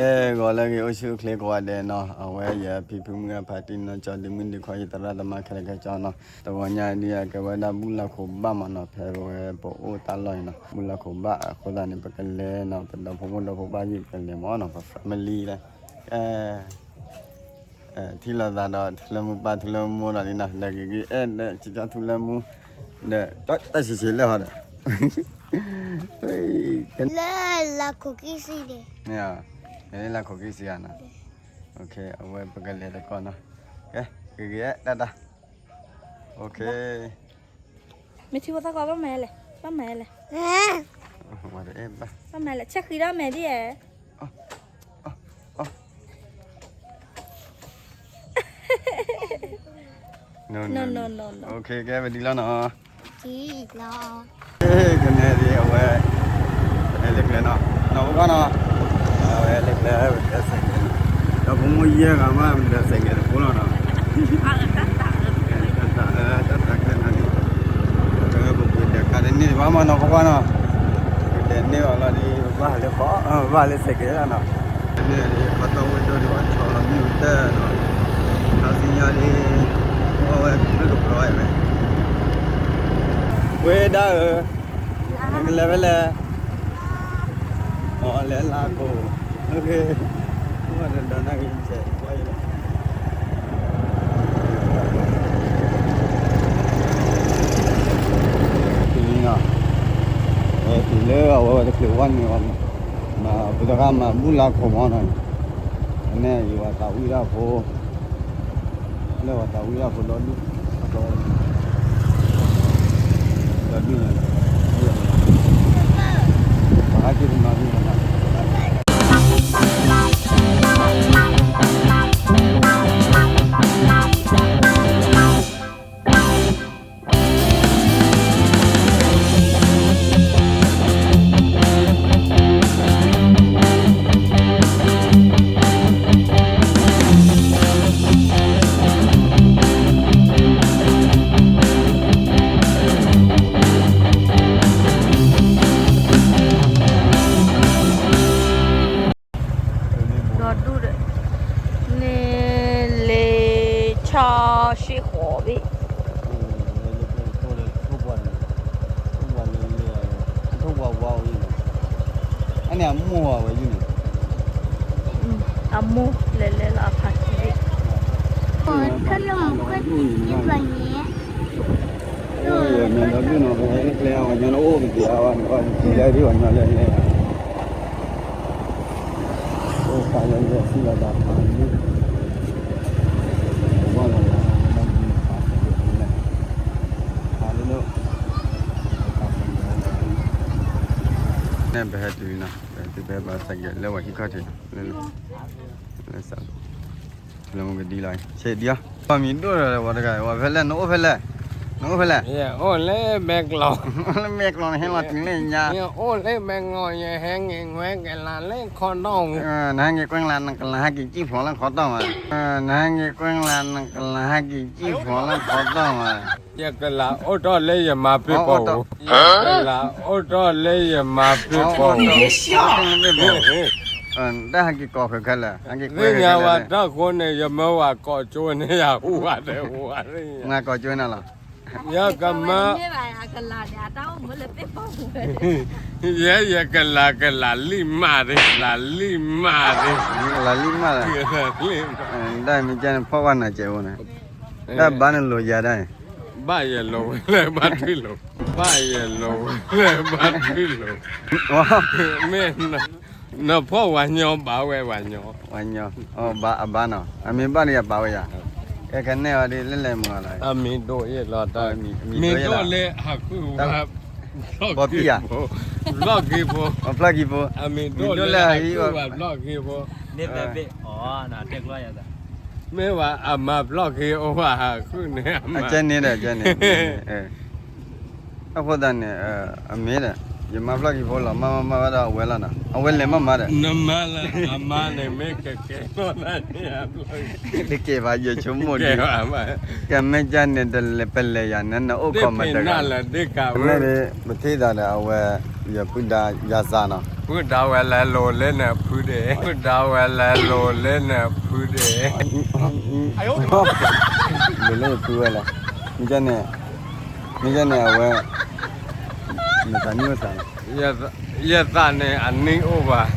အဲ ဂီၤလၢအဂ့ၤ အိၣ်ဆူၣ်အိၣ်ချ့ကိးဂၤဒဲးနီၤ, အဝဲယဖံဖုမုၢ်အဖါတံၢ်နီၢ်ကၠီဒုးမုၢ်ဒုးခီ ယသရၣ်သမါခဲလၢာ်ခဲဆ့နီၤ, တဂီၤညါဒ်အကဲဝဲဒၣ်ဘူၣ်လၢခိၣ်ဘၣ်မးနီၤ, ဖဲဝဲပအိၣ်တၢ်လီၢ်အံၤနီၤ, ဘူၣ်လၢခိၣ်ဘၣ်အဃိသတးန့ၣ် ပကလဲၤနီၤ, ပဒီဖိမိၢ်ဒီဖိပၢ်ယုၢ်ပကလဲၤမးနီၤ, ပ family လၢ အဲ ထံၣ်လိာ်သးဒီးထူလၢမူပၢ်ထူလၢမူဒီးလံနီၤ, ဒီးဂ့ၤဂ့ၤအဲၣ်ဒီး ကၠီကၠီထူလၢမူ ဒီး တၢ်ဆံးဆံးလၢဟီဒီး လၢလၢခိၣ်ကံၢ်စံးန့ၣ်, လၢလၢခိၣ်ကံၢ်စံးဧါနီၤ, အဝဲပကလဲၤတကီၢ်နီၤ, ကဲ ဂ့ၤဂ့ၤအဲၣ်တၢ်တၢ်, မ့ၢ်ထံဖိသၣ်ခွါဘၣ်မၤလဲၣ်, ဘၣ်မၤလဲၣ်, ဘၣ်မၤလဲၣ်, ဆဲးဃံဒီးမဲာ်ဒ်ဧါ ကဲ ပဒံလီၤနီၤ, ကနဲဒ်အဝဲ ဟဲလၢကျဲနီၤ, နီၢ်ပကွၢ်နီၤ, အဝဲလၢကျဲ ပဒၢစဲးကဲးနီၤ, ဒီးပမိၢ်ယဲၢ်ဂၤမး ပဒၢစဲးကဲးတဖိလီၤနီၤ, တၢ်တၢ်ခဲနီၤန့ၣ်, ပကဒဲးကါတန့ၢ်ဘၣ်မးနီၢ်ပကွၢ်နီၤ, ပကဒဲးန့ၢ်အီၤလီၤဒီး ပဘၣ်လၢ ပဘၣ်လၢစဲးကဲးလီၤနီၤ, န့ၣ်ခီတီဝဲဒိၣ်ဒံးဘၣ်ဆီလီၤမုၢ်တၢၢ်နီၤ, ခါဆူညါဒ် အဝဲကပြုၢ်ကပြီၤဝဲ, ဝဲဒၣ်ဧၢ, နကလဲၤဖဲလဲၣ်, အလဲၤလၢခိၣ်, အိၣ်ဒီးနဂ့ၤဆဲး တုၤလီၤ, တုၤလၢအဝဲဝဲတချုးဝဲန့ၣ်, မၤပတဂၤမၤဘူၣ်လၢခိၣ်မီၤနီၤ, အန့ၣ်ယဝဲသးဝံၣ်တၢ်ဖိ, လၢဝဲသးဝံၣ်တၢ်ဖိဒီဒူၣ်, ဒီဒူၣ်ညါ, ပဟဲက့ၤတနီၤဒ်နီၤ ဒီဒူၣ်ဒီး န့ၣ်လ့ဆီဆံဃိးဘ့ၣ်, အန့ၣ်အမိၢ်ဝဲယုၢ်န့ၣ်, အမိၢ်လဲၤလဲၤလီၤအဖါတံၢ်ဘ့ၣ်, ဖဲလၢမူခိၣ်ဘျီညါ, မ့ၢ်ဒီဒူၣ်နီၤ ပဟဲလၢကျဲ ပှၤညီနအိၣ်ကသ့ဧါ, ပှၤညီလဲၤလဲၤ အိၣ်ဖးလၢလၢဆံလီၤသးဖးလံ, ဝဲလီၤလၢ ဖးလၢလၢ န့ၣ်ပဟဲတုၤနီၤ, ပဟဲတုၤဖဲဘၣ်စဲးကဲးလၢဝဲဟံၣ်ခီၣ်ထံးနီၤ, လၢ လၢ လၢမူကဒံလီၤ, ဆဲးဒံးအီၤ, ပှၤမံၤဒိၣ်ဒီးဝဲတဂၤ, ဝဲဖဲလဲၣ်, နအိၣ်ဖဲလဲၣ်, နအိၣ်ဖဲလဲၣ်, အိၣ်လၢမဲကျီၤ, လၢမဲကျီၤန့ၣ် ဟဲလီၤတုၤလၢညါ, အိၣ်လၢမဲကျီၤ ယဟဲငဲၤကွဲကလးလၢခီတီၢ်ပူၤ, နဟဲငဲၤကွဲကလး နကလးဟဲက့ၤစံၣ်ဖျိးလၢခီတီၢ်မး, နဟဲငဲၤကွဲကလး နကလးဟဲက့ၤစံၣ်ဖျိးလၢခီတီၢ်မး ယကလးအိၣ်ထီၣ်လၢယမါဖံးပိာ်ပူၤ, ယကလးအိၣ်ထီၣ်လၢယမါဖံးပိာ်ပူၤ, တၢ်ဟဲက့ၤကိးဃုာ်ခဲလၢာ်, သ့ၣ်ညါဝဲတၢ်ဃိန့ၣ် ယမၢဝဲကိးကၠိန့ၣ်ယဟူဝဲ, နကိးကၠိနၤလီၤ, ယကမၢ ယဲယကလးကလးလံၣ်မးသ့, ကလးလံၣ်မးသ့, ကလးလံၣ်မး, ဒ်မ့ၢ်ကဲန့ၣ် ဖီၣ်ဝဲနၤစဲးဖိန့ၣ်, တၢ်ဘါန့ၣ်လိာ်ယၤဒၣ်, ဘၣ်ယလိာ်ဝဲလၢဘါထုလိာ်, ဘၣ်ယလိာ်ဝဲလၢဘါထုလိာ်, မ့ၢ် နဖီၣ်ဝဲညီဘၣ်ဝဲဝဲညီ, ဝဲညီ, အဘါနီၤ, အမ့ၢ်ဘၣ်ဒီးယပာ်ဝဲယၤ, ကဲကနဲအီၤဒ်လဲၣ်လဲၣ်မုၢ်လီၤ, အမံၤဒိၣ်ယဲၢ်လီၤ, မံၤဒိၣ်လၢဟးဃုဝဲ ဘီပံယၤ, ဖျီၣ်ခံဖိ, ဖျီၣ်ခံဖိ, မံၤဒိၣ်လၢဟးဃုဝဲ ဖျီၣ်ခံဖိ, မ့ၢ်ဝဲအမၤဖျီၣ်ခံအိၣ်ဝဲဟးဃုန့ၣ်, အကဲန့ၣ်ဒီး ကဲန့ၣ်, အဃိသတးန့ၣ် အမ့ၢ်ဒီး ယမၤဖျီၣ်ခံဖိလီၤ, မၤမၤမၤဝဲဒီးအဝဲလီၤနီၤ, အဝဲလဲၤမၤမၤဒီး, နမၤလၢအမါန့ၣ်မ့ၢ်ကကဲထီၣ်သးန့ၣ်, တကဲဘၣ် ယဆိကမိၣ်ဒ်, ကဲမ့ၢ်ကဲန့ၣ် တလဲၤပလဲၤယၤန့ၣ် နအိၣ်ခိးမၤတဂၤ, မ့ၢ်ဒ် ပထံၣ်သးဒီးအဝဲ ယပုၢ်ဒါယၤစၢ်နီၤ, မုၣ်ဒါဝဲလဲၤလိၤလၢနဖုဒ့ၣ်, မုၣ်ဒါဝဲလဲၤလိၤလၢနဖုဒ့ၣ်, လိၤလၢယဖုဝဲလဲၣ်, မ့ၢ်ကန့ၣ်, မ့ၢ်ကန့ၣ်အဝဲ, နသးနံၣ်အိၣ်သးလီၤ, ယသးန့ၣ်အနံၣ်အိၣ်ဘၣ်,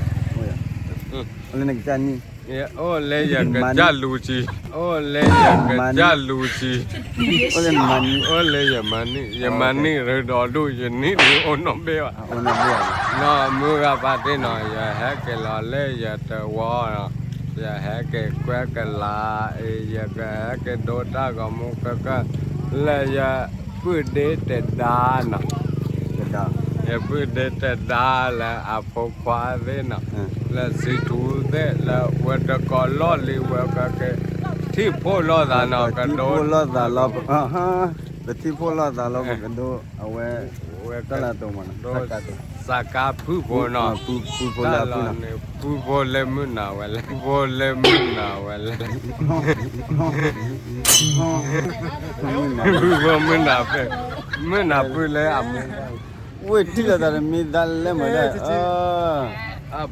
လၢနကစၢ်နံၣ် အိၣ်လၢယကစၢ်လူၤဆံ, အိၣ်လၢယကစၢ်လူၤဆံ, အိၣ်လၢယမၤနံၣ်, ယမၤနံၣ်ရဒီးဒိၣ် ယနံၣ်ဒုးအိၣ်နီၢ်ဘ့ၣ်ဘၣ်, နီၢ်မုၢ်ဂၤဖါတ့ၢ်နီၤ ယဟဲက့ၤလီၤလၢယတဝီ, ယဟဲက့ၤကွဲကလး, ယကဟဲက့ၤဒိတၢ်ဂီၤမူကကၢၢ်, လၢယပုၢ်ဒ့တဒါနီၤ ယပုၢ်ဒ့တဒါလၢအဖိခွါသ့ၣ်နီၤ, လၢစံထူသ့ၣ် လၢဝဲတကိးလီၢ်လံၤဝဲ ပကထံၣ်ဖှိၣ်လိာ်သးနီၤ, ကဒိ, ပထံၣ်ဖှိၣ်လိာ်သးလီၤ, ပကဒိ, အဝဲ, ဝဲကလးတိၤမးနီၤ, စးကါဖုၣ်ဖိနီၤ, ဖုၣ်ဖိလၢအဖုၣ်နီၤ, ဖုၣ်ဖိလၢမုၢ်နၤဝဲလဲၣ်, ဖုၣ်ဖိလၢမုၢ်နၤဝဲလဲၣ်, ဖုၣ်ဖိမုၢ်နၤဖဲ, မုၢ်နၤဖုၣ်လၢအမူ ဝ့ၢ်ထံၣ်လိာ်သးတမ့ၢ်သးလဲၣ်မးဒၣ်,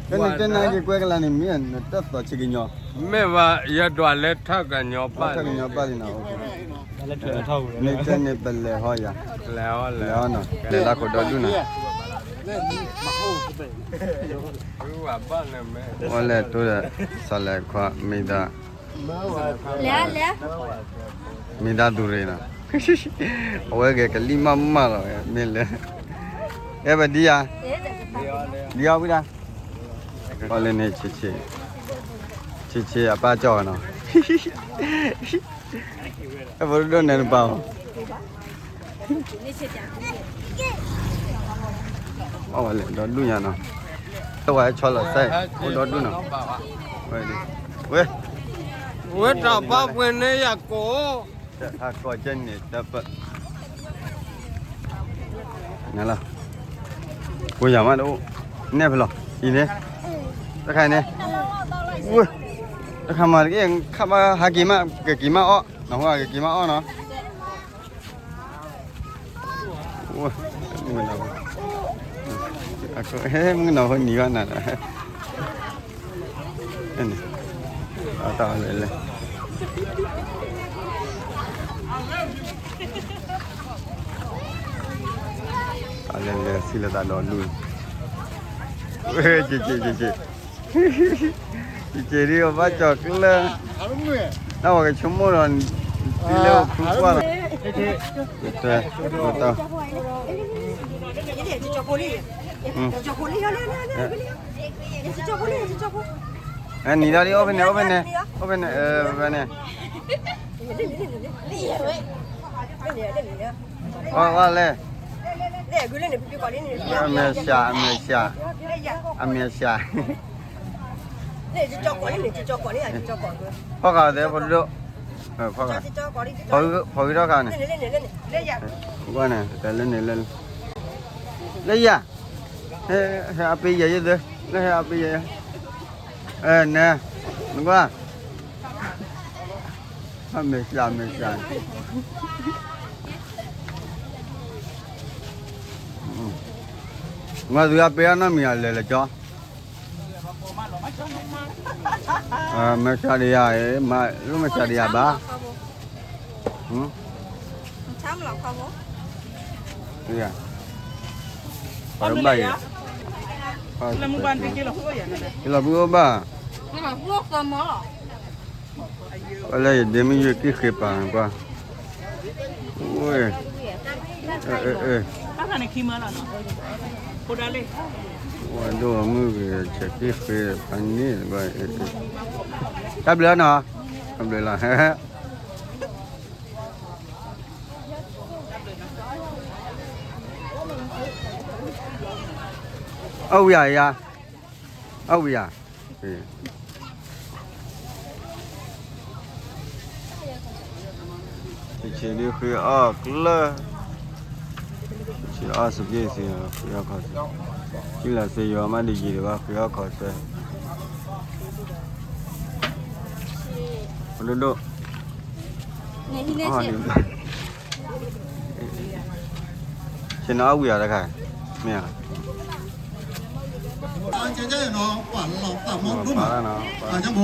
ကနကနက့ၤကွဲကလးန့ၣ် မ့ၢ်နတၢ်သီးဆံးကညီၤ, မ့ၢ်ဘၣ် ယဒွးလၢထၢၣ်ကညီၤပၢ်, ထၢၣ်ကညီၤပၢ်လံနီၤ, မ့ၢ်ကဲန့ၣ်ပလဲၤဟီယၤ, လဲၤဟီလဲၤဟီနီၤ, လဲၤလၢခိၣ်ဒီဒူၣ်နီၤ, ဝဲလဲၤတိဒီး စီၤလဲၤခွါမ့ၢ်ဒၣ် လဲၤလဲၤ, မ့ၢ်ဒၣ်သူရ့ၤနီၤ, အဝဲဂဲၤကလံၣ်မးမးလီၤ, မ့ၢ်လဲၤ, အဲပဒံယၤ, ဒံအီဝံဒၣ်, အီလၢန့ၣ် ဆံးဆံး, ဆံးဆံးအပၢ်ကၠီနီၤ, အဲပဒိၣ်န့ၣ်တပၢ်အီၤ အဝဲလဲၤဒီဒူၣ်ညါနီၤ, တဝဲဆီလီၤစဲး အိၣ်ဒီဒူၣ်နီၤ, ဝဲ, ဝဲတၢ်ဘၣ်ပှဲၤန့ၣ်ယၤကိး, တၢ်ဟးကီၢ်ကဲန့ၣ်တၢ်ပၢၢ်, နလီၤ, ကိယၤမးတအိၣ်, နဲၣ်ဖဲလီၤ, အံၤန့ၣ်, တခါန့ၣ်, ဝဲ, တခါမးတက့ၢ် ခးဘၣ်ဟးက့ၤမး ကက့ၤမးအီၣ်, နဟူကက့ၤမးအီၣ်နီၤ မုၢ်နီၢ်ဖိနံၤဘၣ်နၤဒီး, အတၢ်လဲၤလဲၤ, တၢ်လဲၤလဲၤဆံးလၢသးဒီဒူၣ်, က့ၤက့ၤက့ၤက့ၤ ယက့ၤဒ်အဘၣ်ကၠီၤကျၢၢ်, တၢ်ဝဲကဆိကမိၣ်ဒီး, ဒ်လၢဖုကွၢ်လီၤ, တၢ်, နံၤဒီးဒ်အိၣ်ဖဲန့ၣ် အိၣ်ဖဲန့ၣ်, အိၣ်ဖဲန့ၣ်, ဖဲန့ၣ် အီၣ်အီၣ်လဲၣ်, အမဲာ်ဆှး အမဲာ်ဆှး, အမဲာ်ဆှး, ဖီၣ်ဃာ်သဲဖိဒိၣ်, ဖီၣ်ဃာ်, ဖီၣ်ဂံၢ်ထီၣ်ဃာ်န့ၣ်, ကွၢ်န့ၣ် တၢ်လၢန့ၣ်လၢ, လၢယၤ, ဟဲအပ့ၤယဲၢ်ယဲၢ်သၢ, လၢဟဲအပ့ၤယဲၢ်ယဲၢ်, နဲ, နကွၢ် အမဲာ်ဆှး အမဲာ်ဆှး, မၤသုအပ့ၤအနီတမံၤအလဲၤလၢကၠီ, မဲာ်ဆှးဒံးယၤ, မၤလၢမဲာ်ဆှးဒံးယၤဘၣ်, ပှၤတဘၣ်ယၤ, ကလီၤဘုအိၣ်ဘၣ်, ပှၤလၢယဒ့မုၣ်ယုၢ်ကံၣ်ဃ့ပာ်ကွၢ်, ဝဲ, ဝဲဒိၣ်မုၣ်ဂ့ၤ ဆဲးကံၣ်ဃ့ပာ်န့ၣ်, တၢ်ဘျုးနီၤ, တၢ်ဘျုးလီၤ, အီၣ်ဝံၤဧါ, အီၣ်ဝံၤဧါ, ဆံးဆံးဒုးဃ့အီၣ်ကျၢၢ်, ဆံးအီၣ်စက့ၢ်စ့ၢ် ဃ့အီၣ်ခီၣ်ဆၢ, ထံၣ်လီၤစ့ယွၤမးဒ်ယံၤဒံးဘၣ် ဃ့အီၣ်ခီၣ်ဆၢ, ပဒိၣ်ဒိၣ်, ဆ့ၣ်နီၤအီၣ်ဝံၤဧါတခါ, မ့ၢ်ဧါ, ကဲနီၤ ပှၤလီၤသးမီဒိၣ်မး ပှၤညါမိၢ်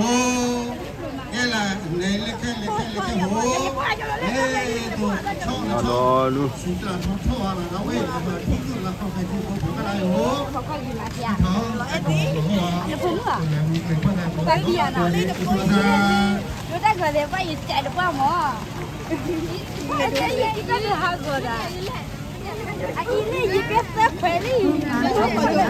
ကဲလၢ လဲၤလဲၤခဲလဲၤခဲလဲၤခဲမိၢ် လဲၤသိးထီၣ်နီၤ စူၤတၢ်ထီၣ်ထီၣ်အါလီၤ ဒၣ်ဝဲ အမၤထူၣ်ထူၣ်လၢခီၣ်ဖဲထူၣ်ဖိဖိကဒါယိၤ ထီၣ် ဒိတၢ်ဂီၤသ့ၣ်ပှၢ်ယစဲးတပှၢ်မီၢ် အကဲယဲကဲတဟးဂီၤဒၣ် အအံၤန့ၣ်ယကဲသၢခွဲးလံ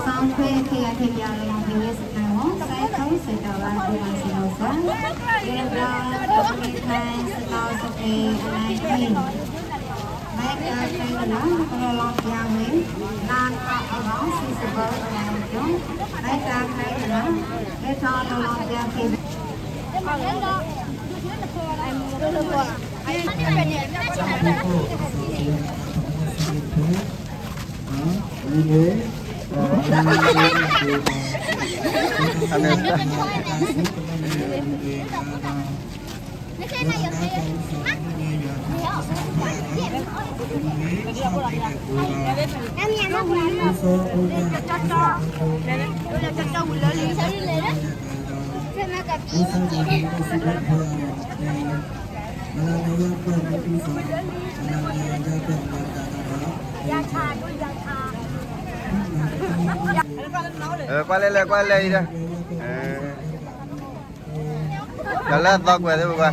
Sound quality အထံၣ်ပၠးလီၤလီၤ previous time စဲးခိစဲးတၢ်ဝဲဒိၣ်မးစ့ၢ်ကီးစဲး ဒီး Dominican စတီၣ်စက့ အနံၣ်အံၤ မ့ၢ်တၢ်ခဲလၢာ် ကလီလီၤပၠးဝဲ လါထီၣ်အဂီၢ် စံးစဘၢ အနံၣ်အံၤ မ့ၢ်တၢ်ခဲလၢာ် မ့ၢ်ထီၣ်လီၤလီၤပၠးက့ၤ ကွၢ်လဲၣ်လဲၣ် ကွၢ်လဲၣ်အံၤဒီး တၢ်လၢအသီကွဲးသ့ၣ်ပကွ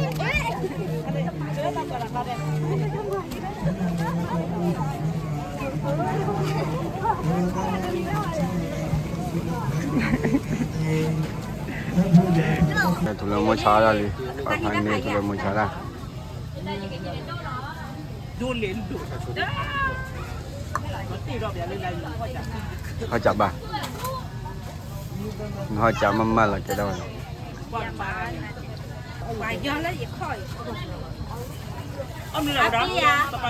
ၢ် ထူလၢမိၢ်ဆါဒၣ်လံ ပှၤဖးန့ၢ်ထူလၢမိၢ်ဆါဒၣ် ဟီၣ်ကၠးဘၣ် နဟီၣ်ကၠးမးမးလီၤကဲဒၣ်ဝဲ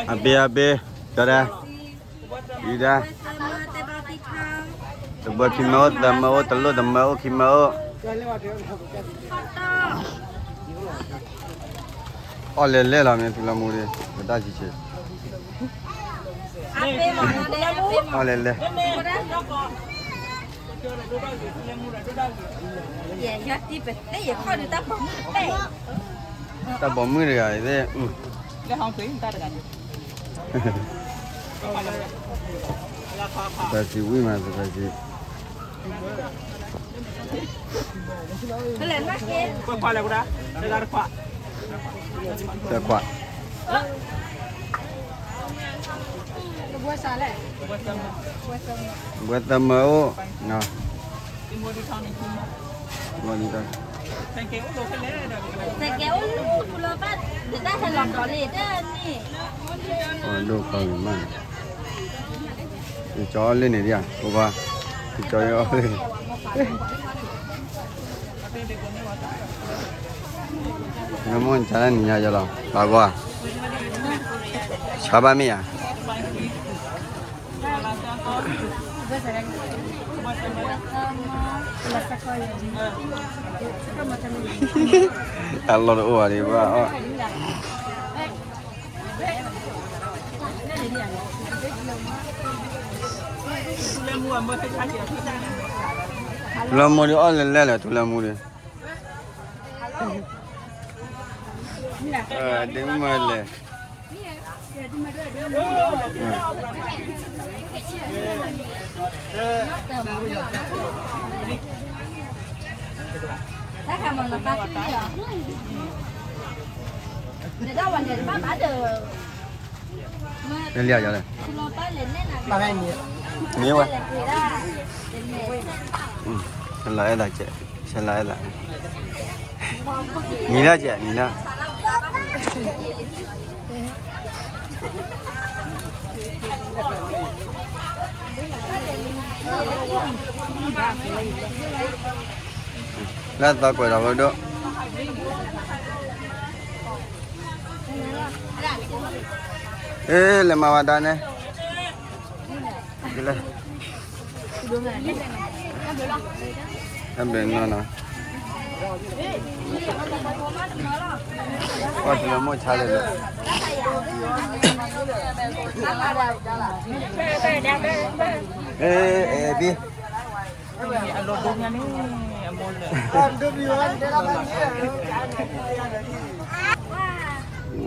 အဘ့ၣ်အဘ့ၣ် ကၠီဒၣ် အံၤဒၣ် တဘၢခံမၢအိၣ် သၢမၢအိၣ် တလိၣ်တမၢအိၣ် ခံမၢအိၣ် အီၣ်လဲၤလဲၤလီၤမ့ၢ်ထူလၢမူဒီး ပတၢ်ဆံးဆံး အီၣ်လဲၤလဲၤ တၢ်ပိာ်မုၣ်တဂၤအံၤသ့ၣ် တၢ်စံးဝံၣ်မး တၢ်စံး တခွး ဘှဲသၢမၢအိၣ် မဒံတၢ် ဒိၣ်ခီဂ့ၤမး ယကၠီအီၣ်လၢန့ၣ်ဒံးဧါ ပပှၤ ယကၠီအီၣ်လၢန့ၣ် နမိၢ်နဆါတၢ်နံၤညါယလီၤ ဘၣ်ကွၢ် ဆါဘၣ်မ့ၢ်ဧါ အလီၢ်တအိၣ်ဘၣ်ဒံးဘၣ်အီၣ် ထူလၢမူဒီးအီၣ်လဲၤလဲၤလၢ ထူလၢမူဒီး ဒ့မုၢ်လဲၤ တၢ်ခါမၤလီၤပာ်စုလီၤ လၢလံယလဲၣ် မ့ၢ်ဝဲ ဆဲးလၤအဲၣ်သးကဲး ဆဲးလၤအဲၣ်သး နံၤလၢကဲး နံၤလၢ လၢသီကွဲးဒီးဝဲဒိၣ် အ့ လဲၤမၤဝဲဒၣ်န့ၣ် လဲၤ တၢ်ဘျုးနီၢ်နီၢ် အီၣ်တလၢမိၢ်ဆါလဲၤလၢ အ့ အ့ ဘံ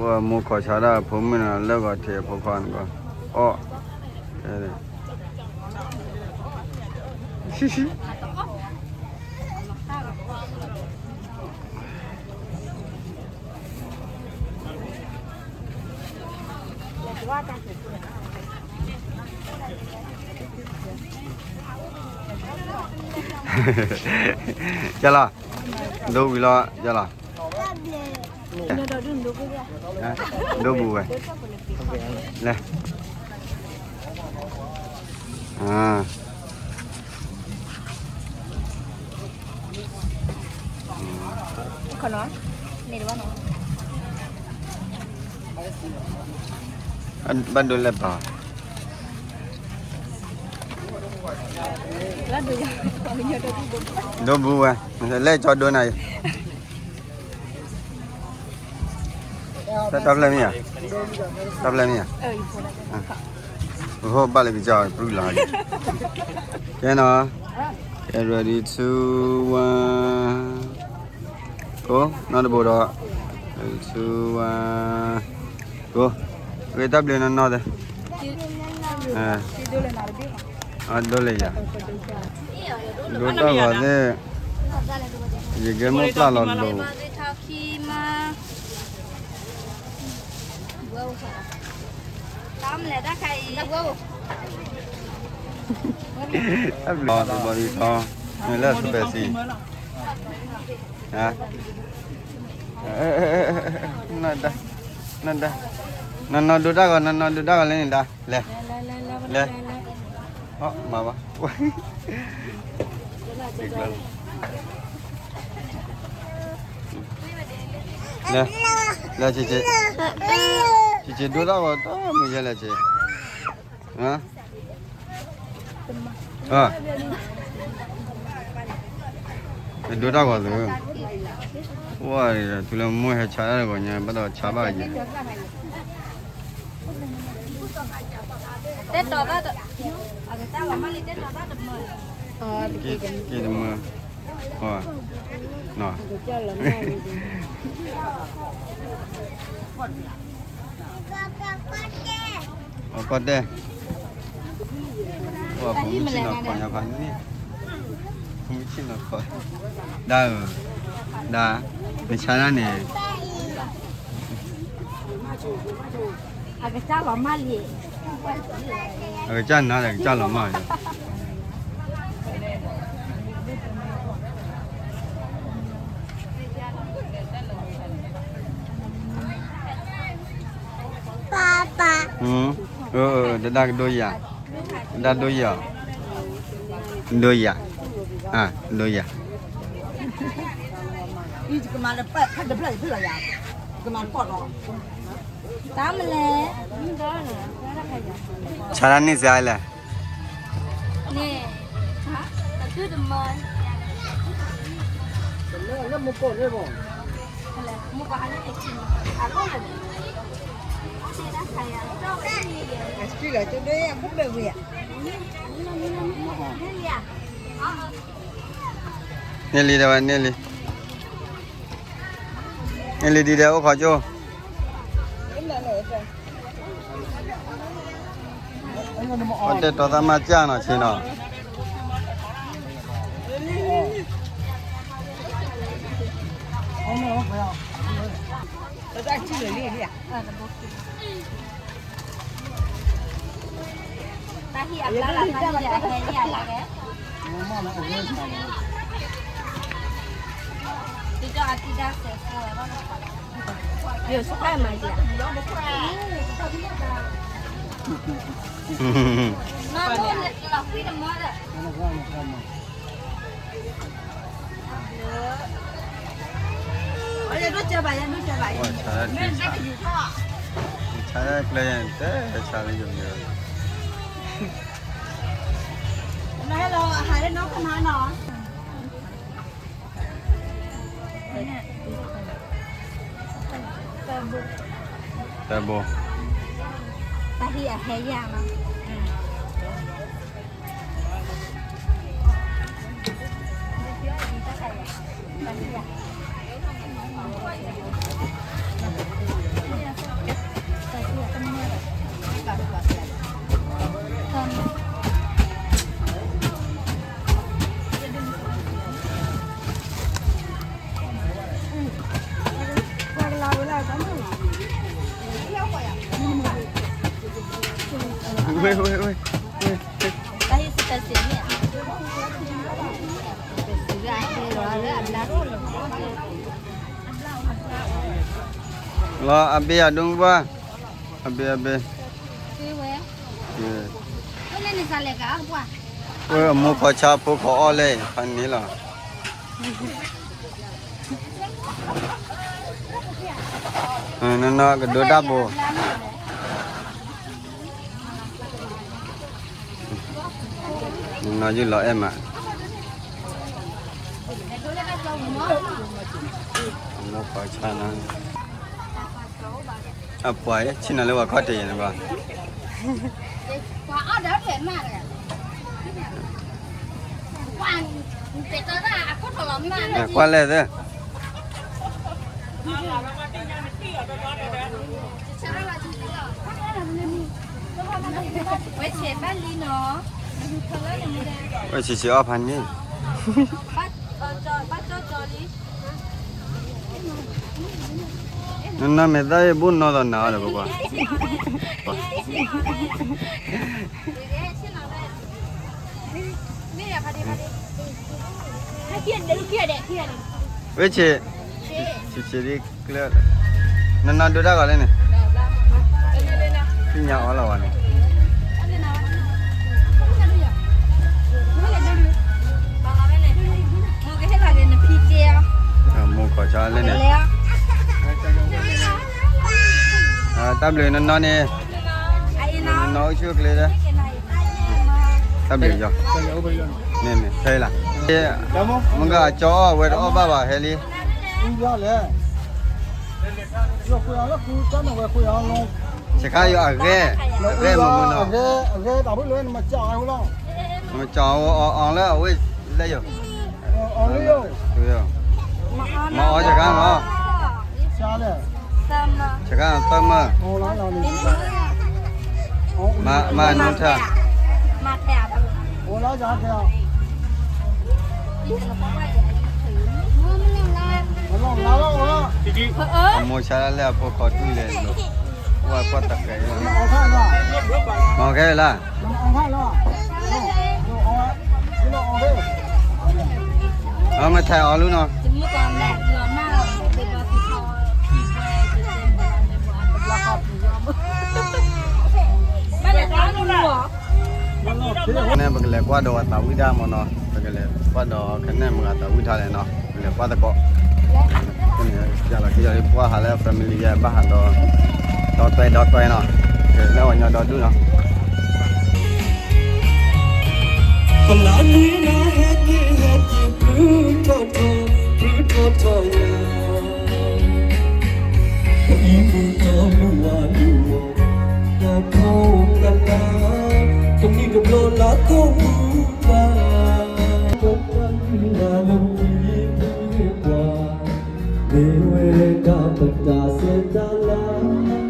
ဝဲမိၢ်ခီၣ်ဆါဒၣ်အဖိမုၣ်န့ၣ် လၢဂီၤထံးအဖိခွါန့ၣ်ကီး အီၣ် ကလီၤ, ဒိဝံၤလီၤ ကလီၤ, ဒိပူၤဝဲ, လဲၤ, ဘၣ်ဒိလဲၣ်ပၢ်, ဒိပူၤဝဲ, လဲၤကၠီဒိနၤအံၤ တၢ်ဖျဲၣ်မ့ၢ်ဧါ, တၢ်ဖျဲၣ်မ့ၢ်ဧါ, အဃိဘၣ်လၢကစၢ်ပြူလီၤ, ကဲနီၤ, ကဲ ready two one, go, နီတဘိဒီး, ready two one, go, ဂ့ၤတၢ်ဘျုးနီၢ်နီၢ်သ့ၣ်, ဒိလၢယၤ, ဒိတၢ်ဂီၤသ့ၣ်, ယကဲမိၢ်ပျၢ်လီၤလိၤ တၢ်ဘျီဘီထီ, နလၢစပယ်စံ, န, န, နနီၢ်ဒိတၢ်ဂီၤ, နနီၢ်ဒိတၢ်ဂီၤလၢန့ၣ်ဒၣ်, လဲၤ, လဲၤ, မၤဘၣ်, လဲၤ, လဲၤ, ဆံးဆံး, ဆံးဆံးဒိတၢ်ဂီၤ တၢ်မုာ်ယဲလဲၣ်ဆံး, ဒိတၢ်ဂီၤသု, ဝဲ, တုၤလၢမိၢ်ဟဲဆါတၢ်တဂီၤညါ ဘၣ်ဒီးဆါဘၣ်ယဲ, တဲတီၤဘၣ်, က့ၤတမုာ်, နီၤ အကီၢ်တဲ, ဖိမုၣ်ဆ့ၣ်နီၤခီညါဖးန့ၣ်, ဖိမုၣ်ဆ့ၣ်နီၤခီ, ဒၣ်ဧၢ, ဒၣ်, နဆါတၢ်န့ၣ်, အကစၢ်လီၤမၢ်လံ, အကစၢ်နၤဒီး အကစၢ်လီၤမၢ်လံ တဒၣ်ကဒိယၤ, တဒၣ်ဒိယၤ, ဒိယၤ, ဒိယၤ, ဆါတၢ်န့ၣ်စ့ၢ်လဲၣ်, န့ၢ်လံဒီးဝဲန့ၢ်လံ, န့ၢ်လံဒ်ဒီးအိၣ်ခိးကၠိ, အတဲတီသးမၤကၢ်နီၤဆ့နီၤ, တၢ်ဟံၣ်အဘျါလၢ်ဖးန့ၣ် အဟဲယၤလၢကဲ, ယဆၢမၤယၤ, မၤဒိၣ်န့ၣ်လီၤဃံတမီဒီး ဆါကျဲယၤ တဲဆါလၢယမ့ၢ် တၢ်ဘိ, တၢ်ဟံၣ်အဟဲယၤလီၤ. ဝဲ ဝဲ ဝဲ ဝဲ လီၤ အဘ့ၣ်အဒိၣ်ဘၣ်, အဘ့ၣ် အဘ့ၣ်, ဝဲအမိၢ်ခီဆါဖိခီအီၣ်လဲၣ် ဖးန့ၣ်လီၤ. နီၢ်နီၢ် ကဒိတၢ်ဘိ, နီၢ်နီၢ် ယုၢ်လီၤအဲၣ်မး, မိၢ်ခီဆါနီၤ, အပှၤဆ့ၣ်နီၤလၢပှၤခီၣ်ထံးယဲန့ၣ်ဘၣ်. ကွၢ်လဲၣ်သ့ၣ်, ဝဲဆံးဆံးအီၣ်ဖးန့ၣ်, နီၢ်နီၢ် မ့ၢ်သၣ်အံၤ ဘူၣ်နီၢ်သီနၤအီၤဒီး ပကွၢ် ဝဲဆံး, ဆံးဆံးဒ်ကျၢၤ, နီၢ်နီၢ်ဒိတၢ်ဂီၤလၢန့ၣ်, သ့ၣ်ညါအီၤလီၤဝဲန့ၣ်, မိၢ်ခီဆါလၢန့ၣ်, တၢ်ဘျုးနီၢ်နီၢ်န့ၣ်, နီၢ်နီၢ်အိၣ်ဆူၣ်အိၣ်ချ့ဒီး တၢ်ဘျုးယီၤ, မ့ၢ်မ့ၢ် ဖဲလၢ်, မ့ၢ်ကအကၠီအီၣ်ဝဲတအီၣ်ဘၣ်ဘၣ် ဟဲလံ, ဆဲးခါယီၤအဂဲၢ်, အဂဲၢ်မုၢ်မုၢ်နီၤ, နမကၠီအီၣ်အီၤလၢအဝဲလဲၣ်ယီၤ, မၤအီၤဆဲးခါနီၤ ဆဲးခါသၢမၢၢ်, မၤနူထၢၣ်, အမိၢ်ဆါလၢအဖိခီဒူၣ်လဲၣ်, အိၣ်ဝဲကွၢ်တၢ်ကဲ, မၤအီၤခဲလၢာ် အမ့ၢ်ထဲးအီၤလူးနီၤ, န့ၣ် ပကလဲၤကွၢ်ဒီးဝဲသးဝံၣ်တၢ်မ့ၢ်နီၤ, ပကလဲၤကွၢ်ဒီးခဲန့ၣ်မတၤသးဝံၣ်ထါလဲၣ်နီၤ, ပကလဲၤကွၢ်သကိး, ယလီၤက့ၤယီၤလံ ပှၢ်ဟးလၢ family ယဲၢ် ဘၣ်ဟးဒီး ဒီတွဲဒီတွဲနီၤ, လၢအီၤညီဒီဒူၣ်နီၤ ပလၢနံၤနၤဟဲက့ၤဟဲက့ၤ ဖုထီၣ်ထီၣ် ဖုထီၣ်ထီၣ်ယၤ, ပအံၤမုၢ်ထီၣ်မုၢ်ဝါလူၤအီၤ, ဒီးဖိကလါ, တနံၣ်တဘျီလၢခိၣ်မုၢ်ဘၣ်, ပတၢ်မုၢ်လၢ်လၢမုၢ်ယံၤမုၢ်ယံၤပှၤ မ့ၢ်ဝဲဒၣ်ပတၢ်ဆဲးတၢ်လၤ,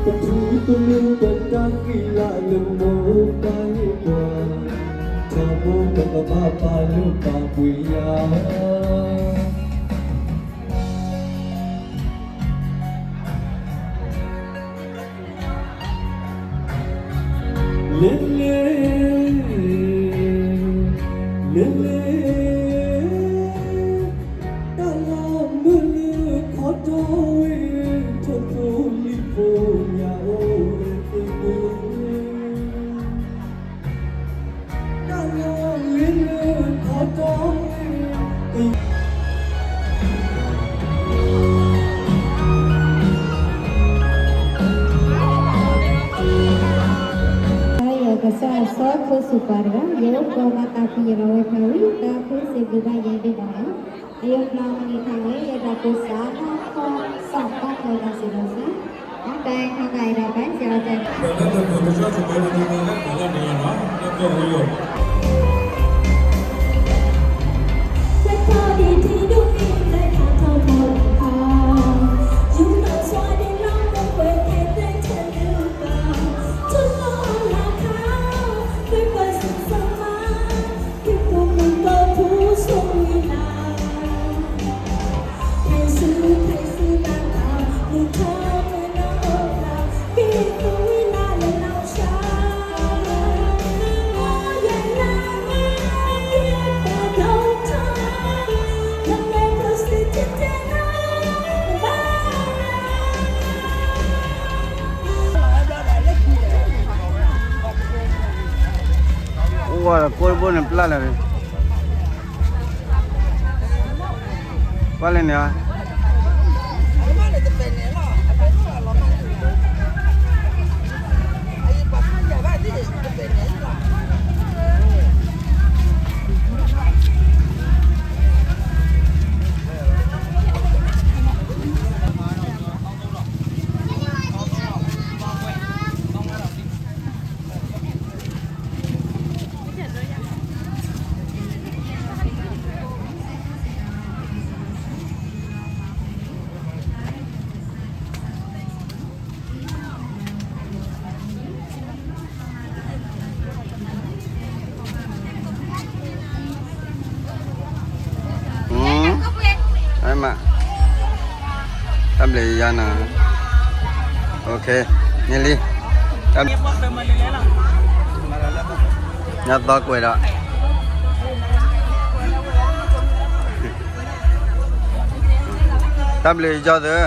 ပဖုတမုၢ်ပတၢ်ဃံလၤလၢမိၢ်ပၢ်ဟ့ၣ်ပှၤ, ထီဘိပကဘၣ်ပာ်လုၢ်ပာ်ပှ့ၤယၤ လ့လ့, လ့လ့, တၢ်လၢမုၢ်လၢခီတီဝဲ, ထိၣ်ဖိလံၣ်ဖိညၣ်အိၣ်ဝဲသ့ၣ်မုၢ်, တၢ်လၢလ့လ့ခီတီဝဲ ယကစၢ်အစီဖိစူၤပၤတဂၤ, ယအိၣ်ကီးဘၣ်သးဖံးယလီၤဝဲဖးဝံၣ် တၢ်ဖုစ့ၢ်ဘျုးဘၣ်ယဲဒၣ်ဘၣ်လီၤ. ယမၤမုၢ်နံၤထါဝဲ ယတၢ်ကိးစး နီၢ်ခီစီၣ်ဘၣ်ကျဲၤဘၣ်စ့ၢ်ကီးစး, အတၢ်ခါဂၤအံၤဒၣ်ဘၣ်စ့ၢ်ကီးစး ပတၢ်သကိးကစၢ်ဆိၣ်ကဲဝဲဒၣ်န့ၣ်လီၤ, လၢကီၢ်ပူၤလီၤ. အိၣ်န့ၣ်ပျၢ်လၢာ်, ကွၢ်လၢန့ၣ်ဧါ. တၢ်ဘျုးယၤနီၤ, န့ၣ်လံ, ညါသီကွဲးဒီး တၢ်ဘျုးယၤသု,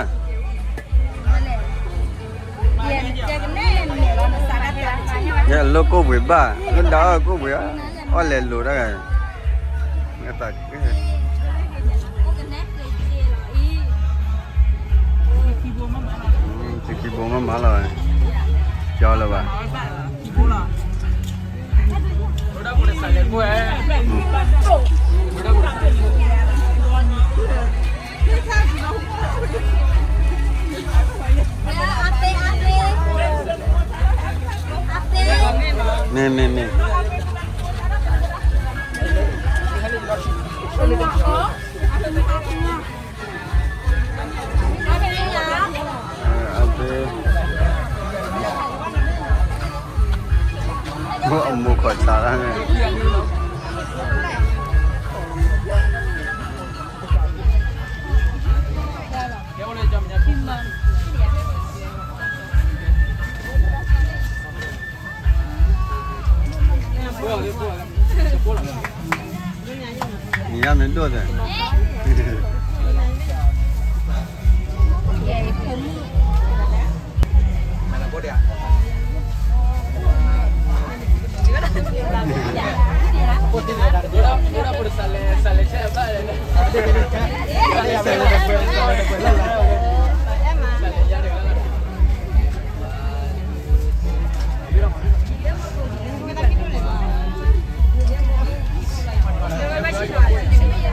ယလိၣ်ကိၣ်ပှ့ၤဘၣ်, လၢဒၣ်အီၣ်ကိၣ်ပှ့ၤ, အီၣ်လဲၤလိာ်တၢ်ဂၤ, သုခံဘိမးမးလီၤ, ကၠီလၢၤဘၣ်. မ့ၢ် မ့ၢ် မ့ၢ် အမိၢ်ခီၣ်ဆါတၢ်န့ၣ်, နံၤညါမ့ၢ်ဒိၣ်သ့ၣ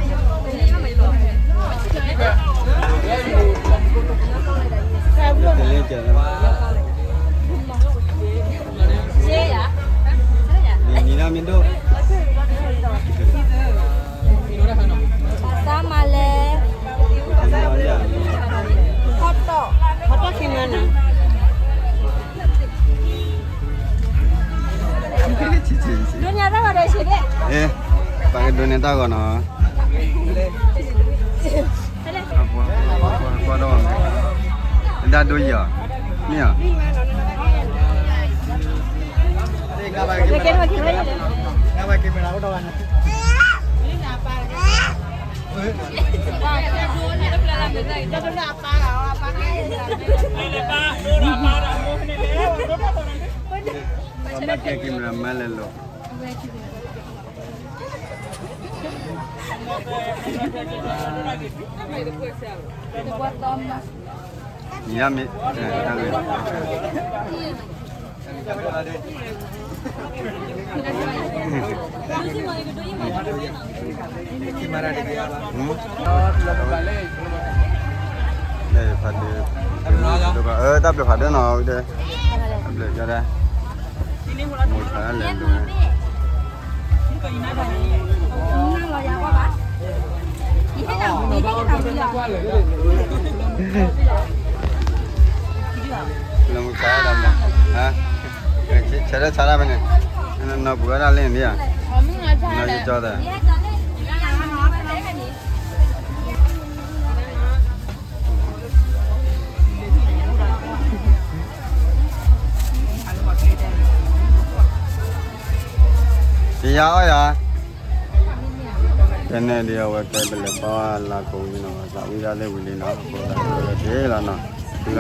်, နံၤညါမ့ၢ်ဒိၣ်, ပှၤစါမၤလဲၣ်, ဟီၣ်တီၣ်, ဟီၣ်တီၣ်ခံမၢနၤ, ဒိးညါတၢ်ဂီၤဒီးဆံး, ပကဒိးန့ၢ်တၢ်ဂီၤနီၤ, ကွၢ်ဒီး, ဒၣ်ဒိယီၤ, မ့ၢ်ဧါ. ဘၣ်ကဲက့ၤမရၤမါလဲၤလိာ်, နံၤညါမ့ၢ်, ဖးဒိၣ်, တၢ်ဘျုးဖးဒိၣ်နီၤ, တၢ်ဘျုး, မိၢ်ဆါလဲၤလိာ်, လၢမိၢ်ဆါဒီးမး, ဆဲးဒၣ်ဆါဒၣ်ဖဲန့ၣ်, နီၢ်ပှၤဝဲဒၣ်လၢန့ၣ်ဧါ, နီၢ်ယကၠီသး ယၤအီၣ်ယၤ, ဖဲန့ၣ်ဒီးအဝဲကဲပလဲၤပာ်လၢကိးဝံၤနီၤ, သးဝံၣ်ဒၣ်သ့ၣ်ဝံၤလံနီၤ, အဃိသတးန့ၣ် ပ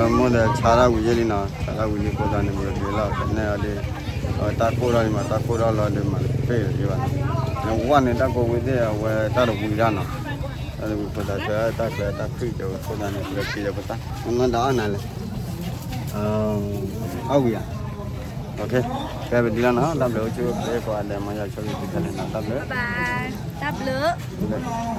ကက့ၤလီၤနီၤ, လၢမိၢ်ဒီးဆါတၢ်ဝံၤယဲလံနီၤ, ဆါတၢ်ဝံၤလံအဃိသတးန့ၣ် ပကက့ၤလီၤ, ဖဲန့ၣ်အီၤဒီး အဝဲတၢ်ကိၢ်ထီၣ်လံမး, တၢ်ကိၢ်ထီၣ်လီၤဒီးမး, ဖဲ ဘၣ်, နဝဲန့ၣ် တၢ်ကိးဝံၤသ့ၣ် အဝဲတၢ်တဝံၤတၢ်နီၤ, တၢ်တဝံၤဖိသးဆၢ တၢ်ကျဲတၢ်ဖံးတဝံၤဖိသးန့ၣ် ပကက့ၤဒီးပသး နမ့ၢ်ဒီးအါနၤလဲၣ်, အဝံၤဧါ, ကဲပဒံလီၤနီၤ, တၢ်ဘျုးအိၣ်ဆူၣ်အိၣ်ချ့ကိးဂၤဒဲး မ်ယွၤဆိၣ်ဂ့ၤသုတၢ်လဲၣ်နီၤ, တၢ်ဘျုး, တၢ်ဘျုး